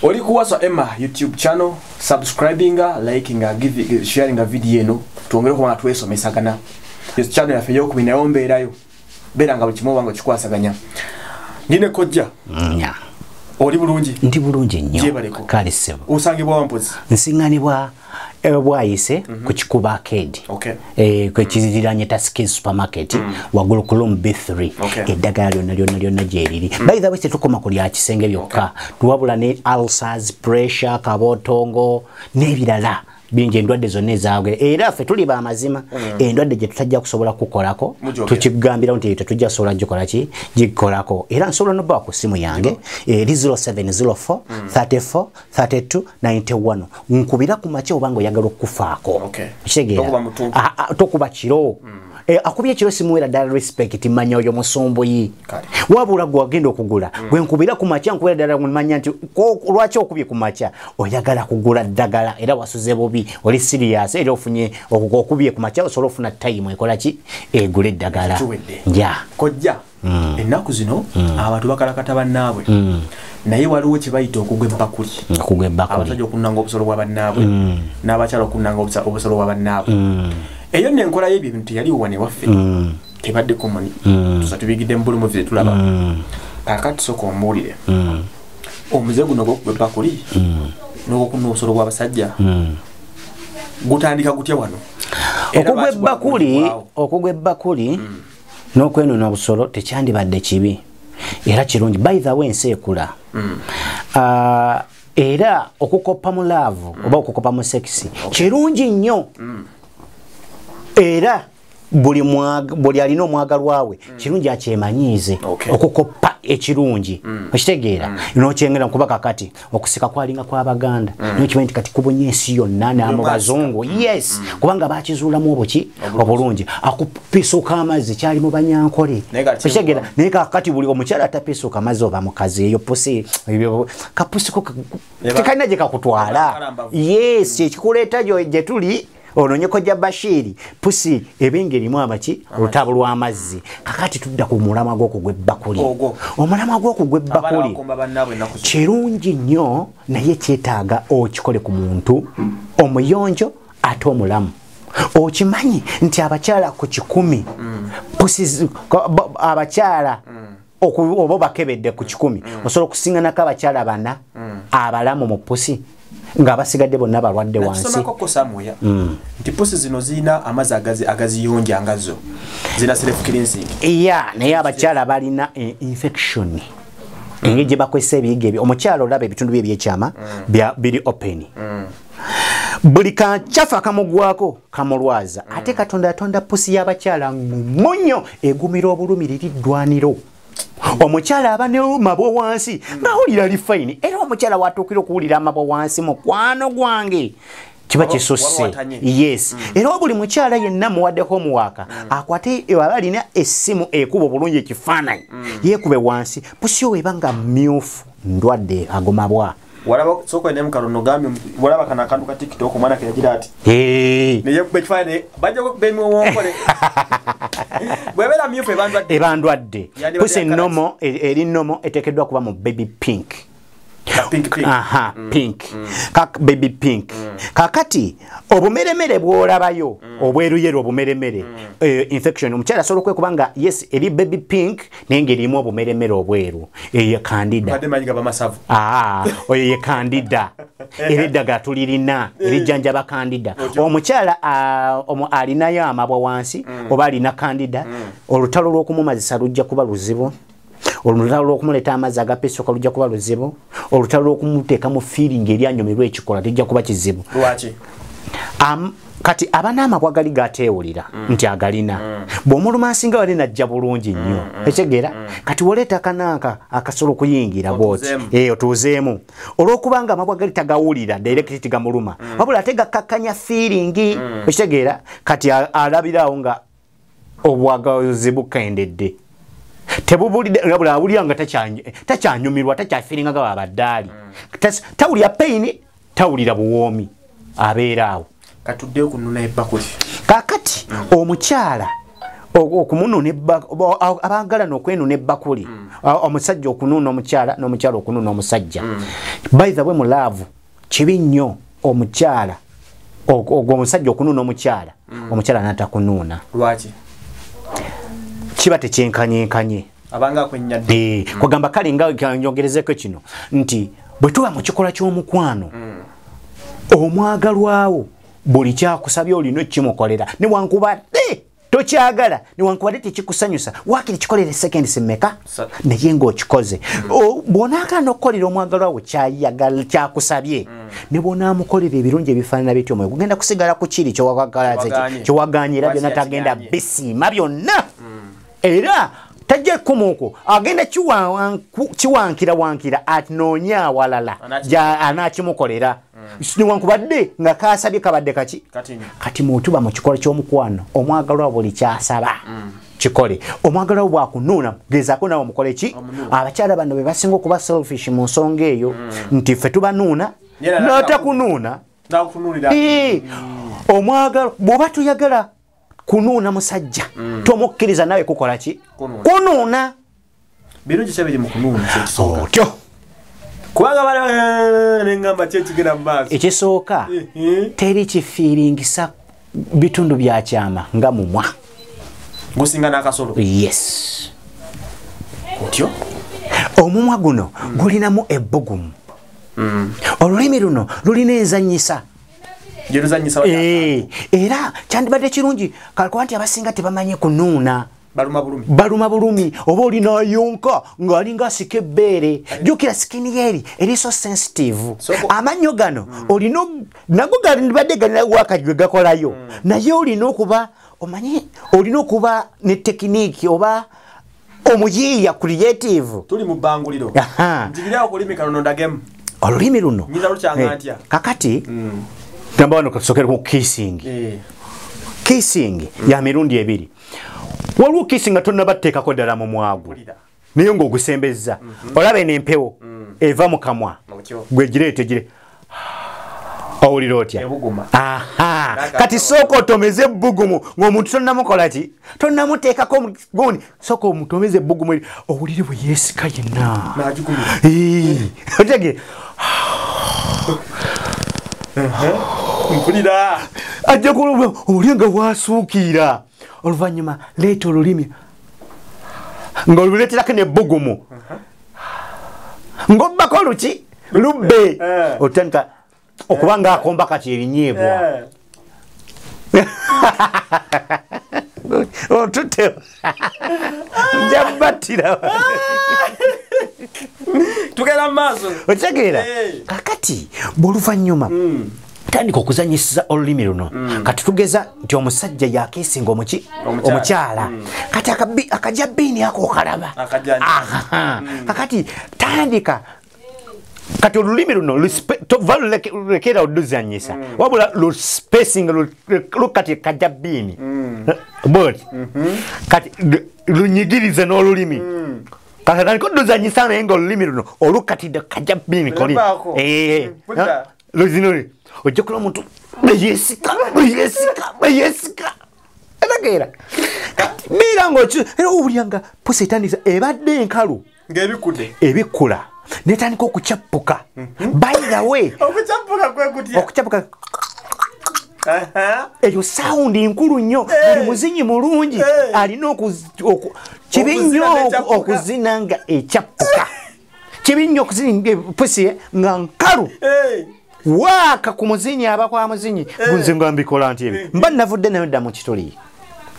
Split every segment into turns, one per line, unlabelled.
Oli kuwaswa Emma YouTube channel, subscribinga, likinga, sharinga video eno, twongere okuba nga twesomesagana. Yes, channel yaffe ey'okubiri nayo mbeerayo, beera nga buli kimu oba nga okikwasaganya. Ndine kojja.
Nya.
Oli bulungi?
Ndi bulungi nnyo.
Gyebaleko.
Kale ssebo.
Osangibwa wa mpozi?
Nsiŋŋanibwa Bwayise ku Kikuba Arcade. Kwe kiziriranye Tuskys Supermarket, waggulu ku room B3. Eddagala lyonna lyonna lyonna gyeriri. By the way, tetukoma ku lya kisenge byokka. Tuwabula ne ulcers, pressure, kabotongo n'ebirala bingi, endwadde zonna ezaabwe. Era ffe tuli bamazima, endwadde gye tutajja kusobola kukolako tukigambirawo nti tetujja kusobola gikola ki gikolako. Era nsobola n'obbawa ku ssimu yange eri 0704 34 32 91. Nkubira ku makya oba ng'oyagala okufaako. Okitegeera? Tokuba kiro. Akubye ekiro simuwera ddala respect, manya oyo musumbuyi. Wabula gwe wagenda okugula, gwe nkubira ku makya, nkubira ddala manya nti lwaki okubye ku makya, oyagala kugula ddagala era wasuze bubi, oli serious, era ofunye okubye ku makya osobola ofuna time ekola ki egula eddagala.
Ja. Kojja, ennaku zino abantu bakalakata bannaabwe. Naye waliwo kye bayita okugwa ebbakuli.
Okugwa ebbakuli.
Abasajja okunnanga obusolo bwa bannaabwe, n'abakyala okunnanga obusolo bwa bannaabwe. Eyo nno enkola y'ebyo ebintu teyaliwo wano ewaffe. Tebadde common. Tusa tubigidde mu buli movie tulaba. Kaakati sooka ombuulire. Omuze guno ogw'okugwa ebbakuli n'ogw'okunna obusolo bw'abasajja gutandika gutya wano?
Okugwa ebbakuli n'okwenona obusolo tekyandibadde kibi era kirungi. By the way, ensi ekula. Era okukoppa mu love oba okukoppa mu sex kirungi nnyo. Era buli alina omwagalwa we kirungi akyemanyiize okukoppa ekirungi. Okitegeera? N'okyengera nkuba kakati okusika kwalinga kw'Abaganda, n'okimanyi nti kati kubonye ensi yonna n'amu bazungu. Yes, kubanga bakizuulamu obuki obulungi. Akupisuka amazzi kyali mu Banyankole. Okitegeera? Naye kakati buli omukyala atapisuka amazzi oba mukazi, eyo pusi kapusiko tekalina gye kakutwala. Yes, ekikuleeta gye tuli ononye Kojja Bashiri, pusi ebingi erimu amaki olutabo lw'amazzi. Kakati tudda ku mulamwa gw'okugwa ebbakuli. Omulamwa gw'okugwa ebbakuli kirungi nnyo, naye kyetaaga okikole ku muntu omuyonjo ate omulamu. Okimanyi nti abakyala ku 100, pusi abakyala oba bakebedde ku 100, osobola okusinganako abakyala 4 abalamu mu pusi nga abasigadde bonna balwadde wansi.
Nasomako ko somewhere nti pusi zino zirina amazzi agaziyonja nga zo zirina self cleansing.
Yeah, naye abakyala balina infection engeri gye bakozesa ebiyiga ebyo. Omukyala olaba ebitundu bye ebyekyama biri open. Buli kachafu akamugwako kamulwaza. Ate Katonda yatonda pusi y'abakyala ngumu nnyo, egumira obulumi liri ddwaniro. Omukyala aba ne mabwa wansi ng'awulira ali fine. Era omukyala watuukira okuwulira amabwa wansi mukwano gwange kiba kisusse. Yes. Era buli mukyala yenna muwadde homework, akwate aba alina essimu ekuba obulungi ekifaananyi, yeekube wansi. Pusi yo eba nga myufu, ndwadde agomabwa.
Walaba soko ene mukalo nogambye walaba kana akantu ka TikTok omwana ke yagira ati. Naye kuba ekifaananyi bajja kukuba emiwonkole. Bw'ebeera myufu ebandwadde.
Ebandwadde. Pusi nomo eri nomo eteekeddwa kuba mu baby pink.
Pink pink.
Aha, pink. Kak baby pink. Kakati obumeremere bw'olabayo, obweruyeru obumeremere, infection omukyala asobola okwekuba nga yes eri baby pink naye ng'erimu obumeremere obweru. Eyo candida.
Badde manyi gaba masavu.
Oyo ye candida. Era eddagala tulirina erijjanjaba candida. Omukyala alinayo amabwa wansi oba alina candida, olutalo lw'okumumazisa lujja kuba luzibu. Olutalo lw'okumuleeta amazzi agapisuka lujja kuba luzibu. Olutalo lw'okumuteeka mu feeling eri anyumirwa ekikola lijja kuba kizibu.
Lwaki?
Kati abana amabwa gali gateewulira nti agalina. Bw'omuluma nsinga wali najja bulungi nnyo. Ekitegeera? Kati woleeta akananka akasobola okuyingira bw'oti. Otuuzeemu. Olw'okubanga amabwa gali tagawulira direct tigamuluma. Wabula ate gakkakkanya feeling. Ekitegeera? Kati alabiraawo nga obwagazi bukendedde. Tebubulidde wabula awulira nga takyanyumirwa, takyafiiringa nga bw'abadde ali. Tawulira pain, tawulira buwoomi, abeera awo.
Katuddeyo ku nnona y'ebbakuli.
Kaakati omukyala Okumununa abaagala n'okwenuna ebbakuli, omusajja okunuuna omukyala n'omukyala okunuuna omusajja. By the way, mu love kibi nnyo omukyala omusajja okunuuna omukyala, omukyala n'atakunuuna.
Lwaki?
Kiba tekyenkanyenkanye.
Abanga akwennyadde.
Kugamba kale nga nyongerezeko kino nti bwe tuba mu kikolwa ky'omukwano, omwagalwawo buli kyakusabye olina okimukolera, newankubadde tokyagala, newankubadde tekikusanyusa, waakiri kikolere seconds mmeka, naye ng'okikoze. Bw'onaagaana okukolera omwagalwawo kyayagala kyakusabye, ne bw'onaamukolera ebirungi ebifaanana bityo, omwoyo gugenda kusigala ku kiri kyewagaanye, era byonna tagenda bisiima byonna. Era tajja kumuko agenda kiwankira wankira anoonye awalala anaakimukolera, newankubadde nga kasabye kabadde kaki. Kati mutuba mu kikolwa ky'omukwano, omwagalwa buli kyasaba kikole. Omwagalwa bw'akunuuna, gezaako nawe omukole ki. Abakyala bano be basinga okuba selfish mu nsonga eyo, nti ffe tubanuuna n'atakunuuna. Omwagalwa bw'oba toyagala kunuuna musajja, tomukkiriza nawe kukola ki? Kunuuna.
Birungi ki ebiri mu kunuuna kyekisooka?
Otyo.
Kubanga bala nengamba ki ekigenda mu maaso?
Ekisooka, teri kifiiringisa bitundu bya kyama nga mumwa.
Gusinga n'akasolo?
Yes.
Otyo?
Omumwa guno gulinamu ebbugumu. Olulimi luno lulina enzannyisa. Era kyandibadde kirungi kalikuba nti abasinga tebamanyi kunuuna. Baluma bulumi. Oba olina ayonka ng'alinga asika ebbeere. Jjukira skin yeri eri so sensitive. Amannyo gano olina nago gandibadde galina wakajwe gakolayo, naye olina okuba omanyi, olina okuba ne tekiniki oba omuyiiya creative.
Tuli mu bbanguliro. Njigirawo okulimi kano ndagemu.
Olulimi luno
nyinza lukyanga ntya?
Kakati gamba wano katusokere ku kissing. Kissing ya mirundi ebiri. Waliwo kissing nga tonnabateekako ddala mu mwagu, naye ng'ogusembezza. Olaba eno empewo eva mu kamwa, gwe gireete gire, owulira otya? Kati sooka otomeze ebbugumu ng'omuntu tonnamukola ki, tonnamuteekako gundi, sooka omutomeze ebbugumu eri owulire bwe yeesika yenna. Otegere
mpulira
ajja kulaba owulire nga wasuukiira. Oluvannyuma leeta olulimi ng'oluleeterako n'ebbugumu, ng'obbako luki lubbe, otandika okuba ng'akomba kati ebinyeebwa. Otutte nja battira.
Tugenda mu maaso.
Otegeera? Kakati bw'oluvannyuma tandika okuzannyisiza olulimi luno. Kati tugeza nti omusajja yakiisinga omukyala. Kati akajja bbiini ako okalaba. Kakati tandika kati olulimi luno tova lulekera oluzannyisa, wabula luspacing lukati kajja bbiini bwoti, kati lunyigirize n'olulimi. Kati tandika oluzannyisa naye ng'olulimi luno olukatidde kajja bbiini koli luzino, ojja kulaba omuntu yesika yesika yesika. Otegeera? Kati beera ng'oki era owulira nga pusi etandisa ebadde enkalu
ng'ebikudde
ebikkula netandika okucappuka. By the way,
okucappuka kwe kutya?
Okucappuka eyo sound nkulu nnyo. Buli muzinyi mulungi alina kibi nnyo okuzina nga ecappuka. Kibi nnyo okuzina pusi nga nkalu. Waaka ku muzinyi aba kwa muzinyi. Nze nga mbikola nti ebi mba navudde nayo dda mu kituli.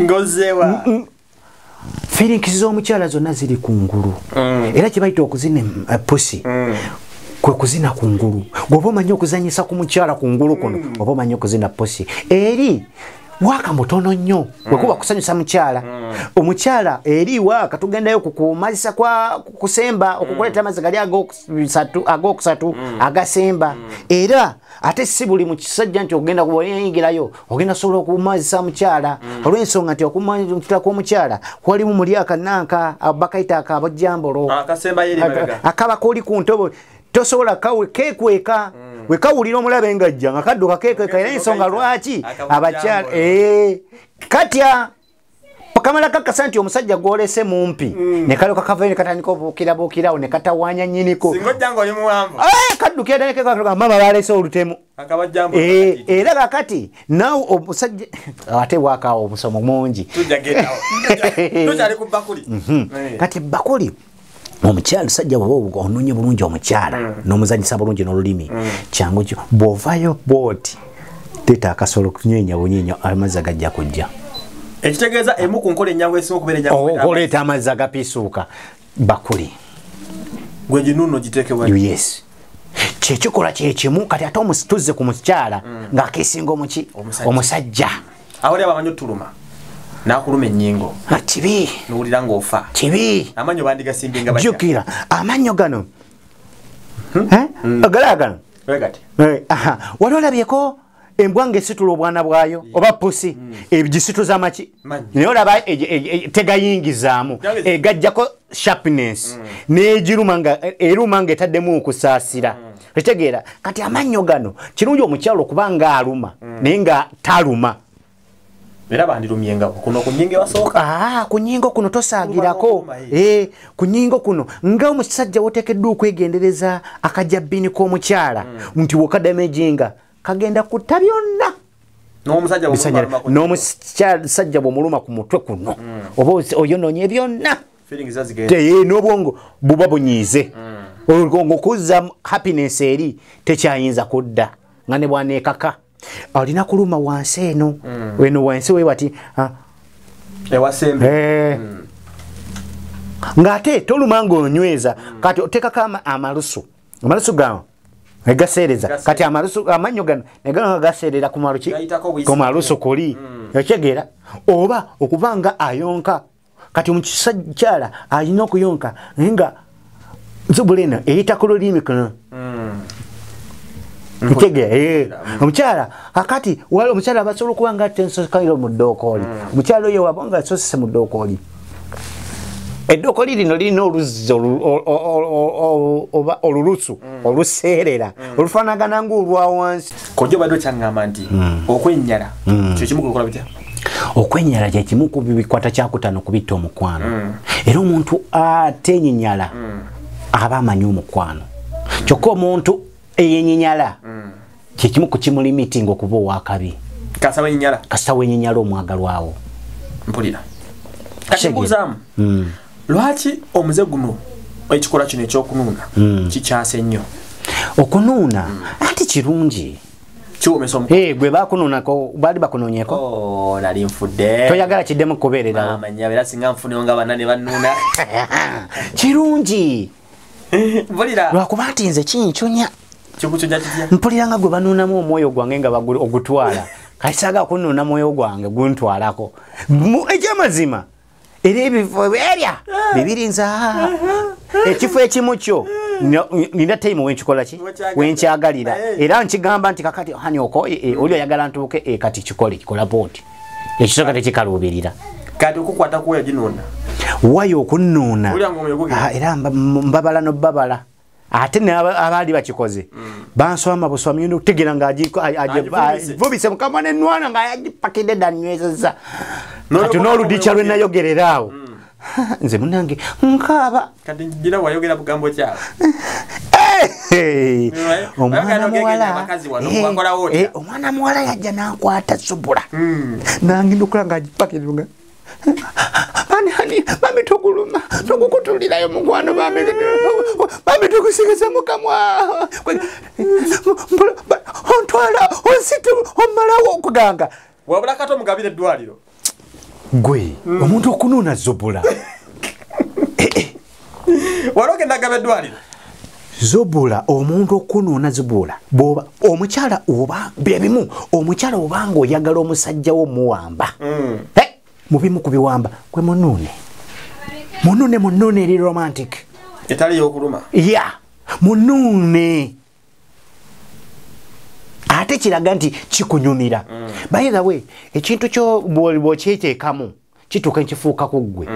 Ngozewa.
Feelings z'omukyala zonna ziri ku ngulu. Era kye bayita okuzina pusi kwe kuzina ku ngulu. Bw'oba omanyi okuzannyisa ku mukyala ku ngulu kuno, oba omanyi okuzina pusi. Eri waaka mutono nnyo bwe kuba kusanyusa mukyala. Omukyala eri waaka tugendayo kukumazisa kwa kusemba, okukuleeta amazzi gali agookusatu agasemba. Era ate si buli mu kisajja nti ogenda kuyingirayo ogenda sobola okumazisa mukyala, olw'ensonga nti okumazisa kw'omukyala kwalimu muli akananka bakayita akabojjambolo akaba koli ku ntobo, tosobola kekweka. Wekawulira omulabe ng'ajja nga kadduka kekweka. Era ensonga lwaki abakyala katya Kamala kakasa nti omusajja gwolese mumpi ne kaloka kavayo ne katandika obuukirabuukirawo ne katawaanya nnyiniko.
Singa ojja ng'oli muwanvu.
Kaddukira ddala ne kekaga mama baleese olutemu. Era kakati naawe omusajja ate waakaawo omusomo mungi.
Tujja gendawo. Tukyali ku bakuli.
Kati bakuli omukyala musajja bw'oba onoonye bulungi omukyala n'omuzanyisa bulungi n'olulimi kyangu kyo bw'ovaayo bw'oti teeta akasolo kunyeenya bunyeenya amazzi agajja kujja.
Ekitegeeza emu ku nkola ennyangu esinga okubeera ennyangu
okuleeta amazzi agapisuuka bakuli.
Gwe ginuuno giteekebwa.
Yes. Kyekikola kyekimu kati ate tuzze ku mukyala ng'akeesinga omuki omusajja.
Awo oli abamanyi otuluma n'akuluma ennyingo.
Kibi.
N'owulira ng'ofa.
Kibi.
Amannyo bandigasimbye nga batya.
Jjukira amannyo gano. Galaba gano. Wali olabyeko embwa ng'esitula obwana bwayo oba pusi egisituza amaki naye olaba tegayingizaamu egajjako sharpness n'egiruma nga eruma ng'etaddemu okusaasira. Okitegeera kati amannyo gano kirungi omukyalo okuba ng'aluma naye nga taluma.
Era bandirumye nga kuno ku nnyingo ewasooka.
Ku nnyingo kuno tosaagirako. Ku nnyingo kuno nga omusajja woteekeddwa okwegendereza akajabbini k'omukyala nti wokadamejinga kagenda kutta byonna. N'omusajja bw'omuluma ku mutwe kuno oba oyonoonye byonna. N'obwongo buba bunyiize. Ng'okuzza happiness eri tekyayinza kudda nga ne bwaneekaka. Olina kuluma wansi eno eno wansi we wati
ewasembe
ng'ate toluma ng'onyweza kati oteekako amalusu gano egaseereza kati amalusu amannyo gano negano gaseerera ku malusu kuli okitegeera oba okuba nga ayonka kati omukyala alina okuyonka naye nga nzubula eno eyita ku lulimi kuno. Omukyala akati wali omukyala abasobola okuba nga tensokairo mu ddokooli. Omukyala oyo waba nga asosese mu ddokooli. Eddokooli lino lirina oluzzi oba olulusu oluseerera olufaanagana ng'olwa wansi.
Kojja obadde okyaŋŋamba nti okwennyala kye kimu ku bikola bitya?
Okwennyala kye kimu ku bikwata kyakutaano ku bitta omukwano. Era omuntu atenyinyala aba amanyi omukwano. Kyokka omuntu eyenyinyala kyekimu ku kimulimitinga okuba owakabi. Kasita wenyinyala omwagalwawo.
Mpulira. Kati mbuuzaamu lwaki omuze guno ekikola kino ekyokunuuna kikyase nnyo?
Okunuuna ati kirungi.
Kiwomesa omukwano.
Gwe bakunuunako baali bakunoonyeeko?
Nali nfudde.
Toyagala kiddemu kubeererawo.
Maama nnyabo era singa nfuneyo nga banna ne bannuuna.
Kirungi.
Mpulira.
Lwakuba nti nze kincunya.
Kikucunya kitya?
Mpulira nga gwe banuunamu omwoyo gwange nga ogutwala. Kati saagala kunuuna mwoyo gwange guntwalako. Ekyamazima era ebifo erya bibirinza ekifo ekimu kyo nina time wenkikola ki wenkyagalira era nkigamba nti kakati hani okoye oli oyagala ntuuke kati kikole kikola bwoti ekisooka tekikaluubirira.
Kati okukwata kuwaya ginuuna
wayo okunuuna era mbabala n'obbabala. Ate abaali bakikoze banswama buswami ngenda okutegeera ng'agivubise mukamwa n'ennwana ng'agipakidde dda nywezezza. Kati n'oludica lwe nayogerera awo nze munnange nkaaba.
Kati ngira wayogera bugambo ki awo?
Omwana muwala yajja n'ankwata zubula nangenda okulaba ng'agipakidde nga Hani, mami tuguluma, tugukutulirayo mukwano mami, mami tukusigeza mukamwa. Ontwala, onsitu, omalawo okuganga.
Wabula kato mugabire eddwaliro.
Gwe, omuntu okunuuna zubula.
Wali ogenda gaba eddwaliro?
Zubula, omuntu okunuuna zubula. Bw'oba omukyala oba bye bimu, omukyala obanga oyagala omusajja wo muwamba. Mubimu kubiwamba kwe munuune. Munuune munuune eri romantic.
Etali y'okuluma.
Yeah, munuune. Ate kiraga nti kikunyumira. By the way, ekintu kyo bw'okyeteekamu kituuka nkifuuka ku ggwe.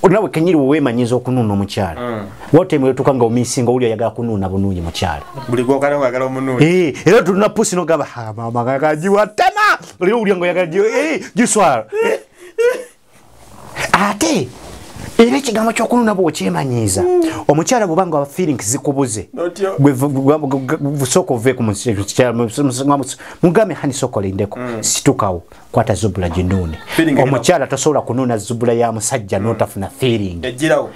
Nawe kennyini weemanyiza okunuuna omukyala. Wotemwe otuuka nga omisinga oli oyagala kunuuna bunuunyi mukyala.
Buli gw'okala ng'oyagala omunuuni.
Era tulina pusi n'ogamba maama gagiwa ttama. Oli owulira ng'oyagala giswala. Ate era ekigambo ky'okununa bw'okyemanyiiza omukyala bw'oba nga feelings zikubuze sooka ove ku mugambe hani sooka olindeko situkawo kwata zubula ginuune. Omukyala tosobola kunuuna zubula ya musajja n'otafuna feeling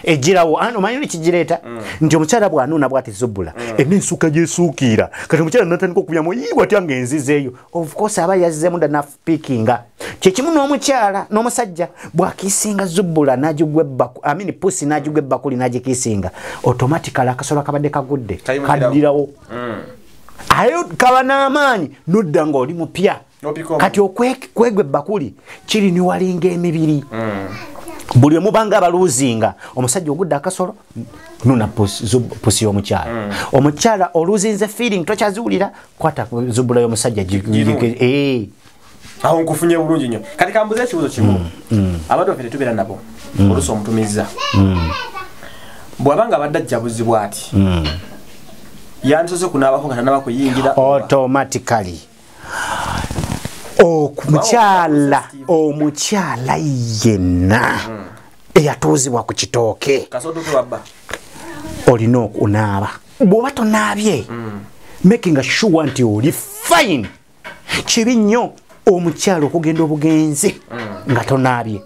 ejjirawo. Omanyi nekigireeta nti omukyala bw'anuuna bw'ati zubula ena ensuuka gyesuukiira kati omukyala natandika okubyamu watya ng'enzizeeyo. Of course aba yazzeemu dda napiikinga. Kyekimu n'omukyala n'omusajja bw'akiisinga zubula n'agigwa amini pusi n'agigwa ebbakuli n'agikiisinga automatically akasolo akabadde kagudde kaddirawo. Aye kaba n'amaanyi nodda ng'oli mupya. Kati okwegwa ebbakuli kiri niwalinga emibiri. Buli omu banga abaluuzinga omusajja ogudde akasolo nuna pusi y'omukyala. Omukyala oluuzinze feeling tokyaziwulira kwata zubula y'omusajja.
Awo nkufunye bulungi nnyo. Kati kambuze ekibuuzo kimu. Abantu baffe tetubeera nabo oluusi omutumizza bw'aba nga abadde ajjabuzibwa ati yandisoose kunaabako nga tannaba kuyingira
automatically. Omukyala yenna eyatuuzibwa ku kitooke olina okunaaba. Bw'oba tonaabye making sure nti oli fine. Kibi nnyo omukyala okugenda obugenzi nga tonaabye.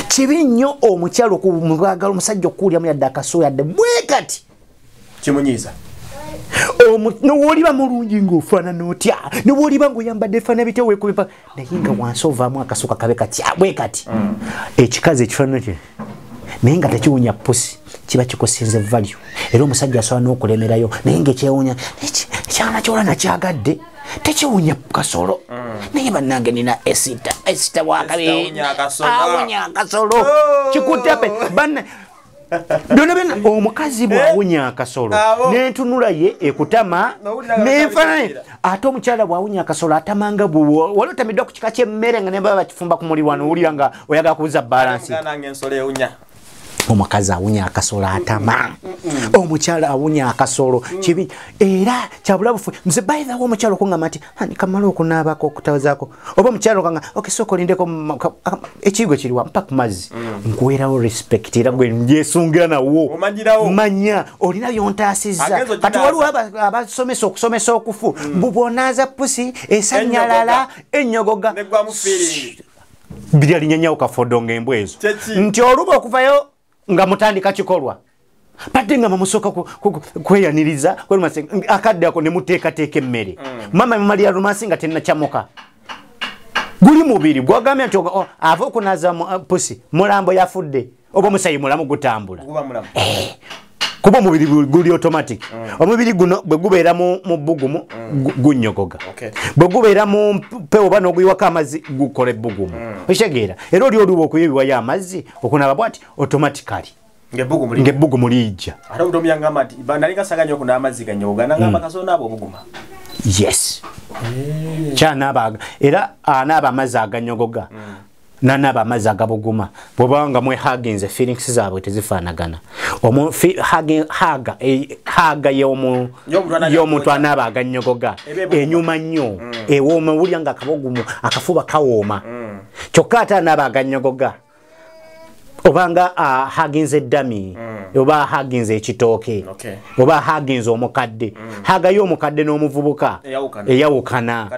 Kibi nnyo omukyala okumwagala omusajja okuwuliramu yadde akasuwa yadde bwe kati
kimunyiiza.
Newoliba mulungi ng'ofaanana otya, newoliba ng'oyambadde efaanana bitya weekubipa, naye nga wansi ovaamu akasuka kabe katya bwe kati. Ekikazi ekifaanana kye naye nga tekiwunya pusi kiba kikusinze value. Era omusajja asobola n'okulemerayo naye ng'ekyewunya ekyana kyola nakyagadde tekiwunya kasolo. Naye bannange nina esita wakabi awunya akasolo kikutepe banna byonna byonna. Omukazi bw'awunya akasolo n'entunula ye ekutama n'enfaanana. Ate omukyala bw'awunya akasolo atamanga wali otamiddwa ku kika ky'emmere nga ne baba bakifumba ku mulirwano owulira nga oyagala kubuza balansi. Omukazi awunya akasolo atama. Omukyala awunya akasolo kibi era kyabulabufu. Nze by the way omukyala okungamba nti hani kamala okunaabako okutazaako oba omukyala okanga okay sooka olindeko ekiyigo kiriwa mpa ku mazzi nkuweerawo respect era gwe njesungira nawo manya olina byontaasizza. Kati waliwo abasomesa okusomesa okufu mbu bw'onaaza pusi esanyalala ennyogoga biryalinyanyawo kafodo ng'embwa ezo nti oluba okuvayo nga mutandika kikolwa badde nga mumusooka kweyaniriza akadde ako ne muteekateeka emmere. Mama mumalira lumansi nga tennakyamuka guli mubiri gwagambye nti ava okunaaza pusi mulambo yafudde oba omusayi mulamu gutambula kuba omubiri guli automatic. Omubiri guno bwe gubeera mu bbugumu gunnyogoga, bwe gubeera mu mpewo oba n'oguyiwako amazzi gukola ebbugumu. Okitegeera? Era oli oluba okuyiwayo amazzi okunaaba bw'ati automatically ng'ebbugumu lijja.
Ate omuntu yangamba nti nali nga nnyo okunaaba amazzi gannyogoga nangamba kasolo naaba obuguma.
Yes. Kyanaaba era anaaba amazzi agannyogoga nanaaba amazzi agabuguma. Bw'oba nga mwehaginze feelings zaabwe tezifaanagana. Haga y'omuntu anaaba agannyogoga enyuma nnyo ewooma owulira nga akabugumu akafuba kawooma. Kyokka ate anaaba agannyogoga obanga haginze eddami oba haginze ekitooke oba haginze omukadde. Haga y'omukadde n'omuvubuka eyawukana.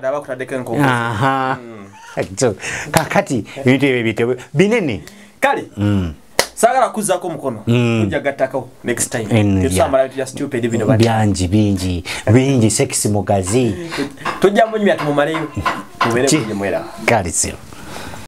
Kakati ebintu ebyo bitebe binene.
Kale saagala kuzzaako omukono tujja gattako next time. Tetusamala tujja stupid bino
byangi bingi bingi sex mugazi
tujja munyumya tumumaleyo mubeere bulungi mwera.
Kale sio.